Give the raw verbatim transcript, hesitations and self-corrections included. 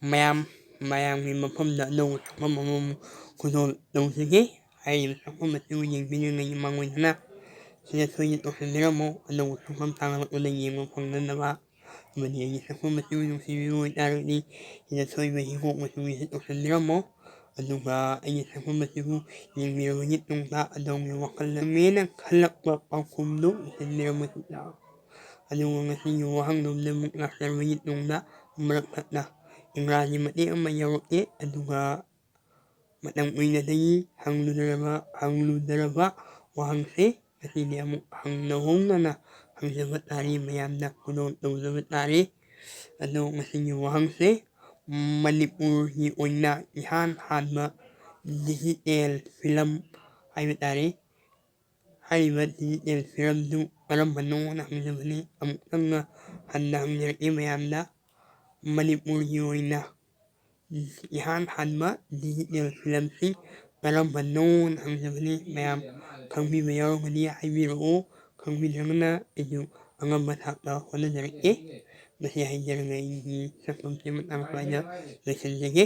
ꯃꯌꯥꯝ ꯃꯌꯥꯝꯒꯤ ꯃꯐꯝꯗ ꯑꯅꯧꯕ ꯁꯛꯐꯝ ꯑꯃꯃꯨꯛ ꯈꯨꯗꯣꯜ ꯇꯧꯖꯒꯦ꯫ ꯍꯥꯏꯔꯤꯕ ꯁꯛꯐꯝ ꯑꯁꯤꯕꯨ ꯌꯦꯡꯕꯤꯔꯤꯉꯩꯒꯤ ꯃꯥꯡꯑꯣꯏꯅꯅ ꯁꯤꯗ ꯁꯣꯏꯗꯅ ꯇꯧꯁꯤꯟꯕꯤꯔꯝꯃꯨ꯫ ꯑꯅꯧꯕ ꯁꯛꯐꯝ ꯊꯥꯒꯠꯂꯛꯄꯗ ꯌꯦꯡꯕ ꯐꯪꯅꯅꯕ ꯑꯃꯗꯤ ꯑꯩꯒꯤ ꯁꯛꯐꯝ ꯑꯁꯤꯕꯨ ꯅꯨꯡꯁꯤꯕꯤꯕ ꯑꯣꯏꯇꯥꯔꯒꯗꯤ ꯁꯤꯗ ꯁꯣꯏꯕ ꯍꯤꯒꯣꯛ ꯃꯆꯨꯒꯤꯁꯤ ꯇꯧꯁꯤꯟꯕꯤꯔꯝꯃꯣ꯫ ꯑꯗꯨꯒ ꯑꯩꯒꯤ ꯁꯛꯐꯝ ꯑꯁꯤꯕꯨ ꯌꯦꯡꯕꯤꯔꯕꯒꯤ ꯇꯨꯡꯗ ꯑꯗꯣꯝꯒꯤ ꯋꯥꯈꯜꯗ ꯃꯦꯅ ꯈꯜꯂꯛꯄ ꯄꯥꯎꯈꯨꯝꯗꯨ ꯏꯁꯤꯟꯕꯤꯔꯝꯕꯁꯨ ꯌꯥꯎ꯫ ꯑꯗꯨꯒ ꯉꯁꯤꯒꯤ ꯋꯥꯍꯪꯗꯣꯝꯗ ꯑꯃꯨꯛ ꯂꯥꯛꯆꯔꯕꯒꯤ ꯇꯨꯡꯗ ꯃꯔꯛ ꯊꯠꯅ ꯏꯪꯒ꯭ꯔꯥꯖꯤ ꯃꯇꯦꯛ ꯑꯃ ꯌꯥꯎꯔꯛꯑꯦ꯫ ꯑꯗꯨꯒ ꯃꯇꯝ ꯀꯨꯏꯅꯗꯒꯤ ꯍꯪꯂꯨꯗ꯭ꯔꯕ ꯍꯪꯂꯨꯗ꯭ꯔꯕ ꯋꯥꯍꯪꯁꯦ ꯉꯁꯤꯗꯤ ꯑꯃꯨꯛ ꯍꯪꯅꯍꯧꯅꯅ ꯍꯪꯖꯕ ꯇꯥꯔꯦ, ꯃꯌꯥꯝꯗ ꯈꯨꯗꯣꯜ ꯇꯧꯖꯕ ꯇꯥꯔꯦ꯫ ꯑꯗꯣ ꯉꯁꯤꯒꯤ ꯋꯥꯍꯪꯁꯦ ꯃꯅꯤꯄꯨꯔꯒꯤ ꯑꯣꯏꯅ ꯏꯍꯥꯟ ꯍꯥꯟꯕ ꯗꯤꯖꯤꯇꯦꯜ ꯐꯤꯂꯝ ꯍꯥꯏꯕ ꯇꯥꯔꯦ꯫ ꯍꯥꯏꯔꯤꯕ ꯗꯤꯖꯤꯇꯦꯜ ꯐꯤꯂꯝꯗꯨ ꯀꯔꯝꯕꯅꯣꯅ ꯍꯪꯖꯕꯅꯤ꯫ ꯑꯃꯨꯛꯇꯪꯒ ꯍꯟꯅ ꯍꯪꯖꯔꯛꯏ ꯃꯌꯥꯝꯗ, ꯃꯅꯤꯄꯨꯔꯒꯤ ꯑꯣꯏꯅ ꯏꯍꯥꯟ ꯍꯥꯟꯕ ꯗꯤꯖꯤꯇꯦꯜ ꯐꯤꯂꯝꯁꯤ ꯀꯔꯝꯕꯅꯣꯅ ꯍꯪꯖꯕꯅꯤ꯫ ꯃꯌꯥꯝ ꯈꯪꯕꯤꯕ ꯌꯥꯎꯔꯒꯗꯤ ꯍꯥꯏꯕꯤꯔꯛꯎ, ꯈꯪꯕꯤꯗ꯭ꯔꯒꯅ ꯑꯩꯁꯨ ꯑꯉꯝꯕ ꯊꯥꯛꯇ ꯍꯣꯠꯅꯖꯔꯛꯀꯦ꯫ ꯃꯁꯤ ꯍꯥꯏꯖꯔꯒ ꯑꯩꯒꯤ ꯁꯛꯐꯝꯁꯤ ꯃꯇꯥꯡ ꯁ꯭ꯋꯥꯏꯗ ꯂꯣꯏꯁꯤꯟꯖꯒꯦ꯫